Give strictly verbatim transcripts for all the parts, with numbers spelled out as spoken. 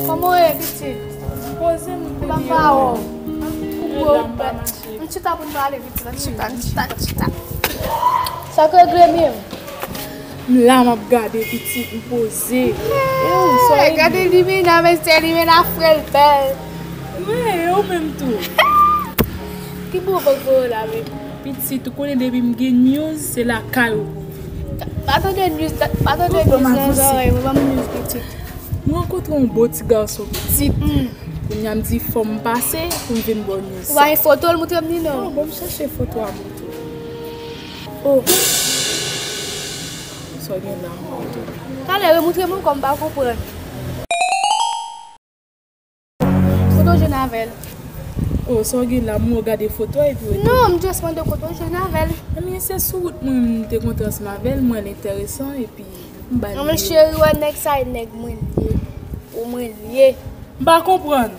Kòman w ye, pitit? M poze m. Ou pa pa wè w. Ou koupe w pèt. N chita pou n pale, pitit. N chita, n chita, n chita. Sa k regle menm? M la, m ap gade, pitit, m poze. E ou, sa w ye? Gade limena, men se limena fre l bèl. Wi, e ou menm tou. Ki bon vag voye w la menm? Pitit, ou konnen depi m gen news, se lakay ou pou m vini. Pa tande news, pa tande news nan zòrèy mwen, ban m news pitit. M rankontre yon bon ti gason pitit. Kounye a m di fò m pase pou m vin ba w news sa. Ou pa gen foto l montre m ni non? Non, bon, m chèche foto a montre w. Oh. Sa w gen la, m montre w. Talè, remontre m ankò, m pa konprann. Kote w jwenn avè l? Oh, sa w gen la, m wè w gade foto a epi w rete. Non, m just mande w kote w jwenn avè l. Ebyen, se sou wout mwen m te kontre ansanm avè l, m wè l enteresan epi m ba l. Anmwey cheri, wè nèg sa e nèg mwen l ye. Pou mwen l ye. M pa konprann.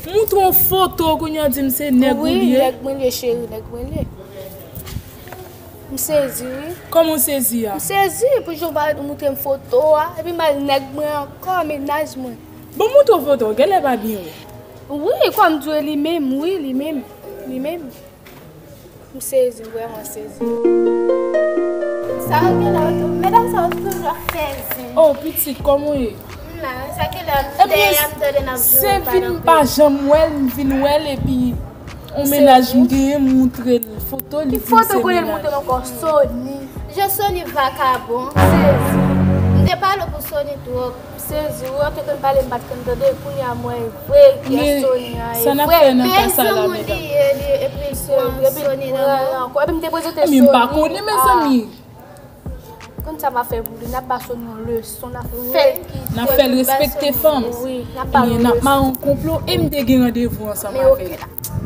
M montre w foto kounye a w di m se nèg ou l ye. Wi, nèg mwen l ye, cheri, nèg mwen l ye. M sezi, wi. Kòman w sezi a? M sezi pou jan w pa montre m foto a. Epi m al nèg mwen ankò, mennaj mwen. Bon, montre w foto, genlè pa byen wè. Wi, kòm m di w, li menm, wi, li menm. Li menm. M sezi, m vrèman sezi. Sa yo gen la, medam sa yo toujou ap fè zen. Oh, pitit, kòman w ye? M la, sa ki lè m dèyè m tande n ap jwe. Ebyen, se vin m pa janm wè l, m vin wè l, epi yon mennaj m genyen, m montre l foto, li di m se mennaj. Ki foto kote l montre l ankò? Sony. Jan Sony vakabon. M sezi. M te pale w pou Sony twòp. M sezi, wi, antanke m pale, m pa t konn tande, kounye a m wè e vre, kiyès Sony an, e vre, bèl zanmi li ye, li, epi l pran Sony nan men w. Epi m te prezante Sony. Men m pa konnen, mezanmi. Konn sa m ap fè pou li, n ap ba Sony yon leson, n ap fè l kite. N ap fè l respekte fanm. Wi, n ap ba l yon leson. N ap mare yon konplo, e m te gen randevou ansanm avè l. Men oke,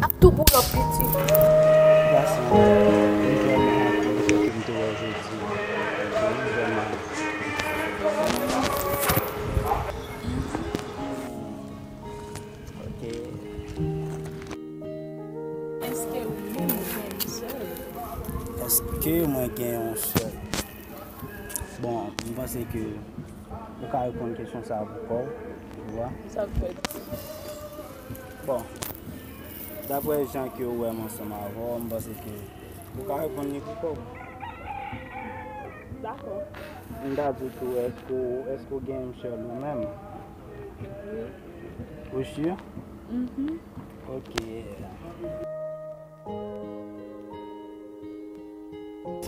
n ap tou pull up pitit. Sa se yon vrèman happy ke m te wè jodi. Wi, vrèman. Ok. Èske ou menm ou gen yon sè? Èske mwen gen yon sè? Bon, m panse ke ou ka reponn kesyon sa a pou kò w, ou wè. Sa k fèt? Bon, daprè jan ke ou wè m ansanm avè w, m panse ke ou ka reponn li pou kò w. Dakò. M ta di w tou, èske w, èske w gen yon sè ou menm? Wi. Ou si? Mhm. Ok.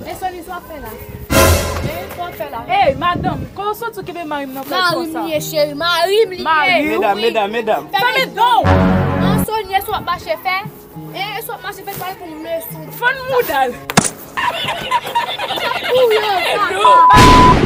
E Sony, sa w ap fè la? E sa w ap fè la? Ey, madanm, kòman w soti w kenbe mari m nan kòd konsa? Mari m li ye, cheri, mari m li ye. Mari m. Medam, medam, medam. Fèmen dan w! An Sony, e sa w ap mache fè? E sa w ap mache fè, pale pou m leson. Fann mouda l. Sa pou yo, papa.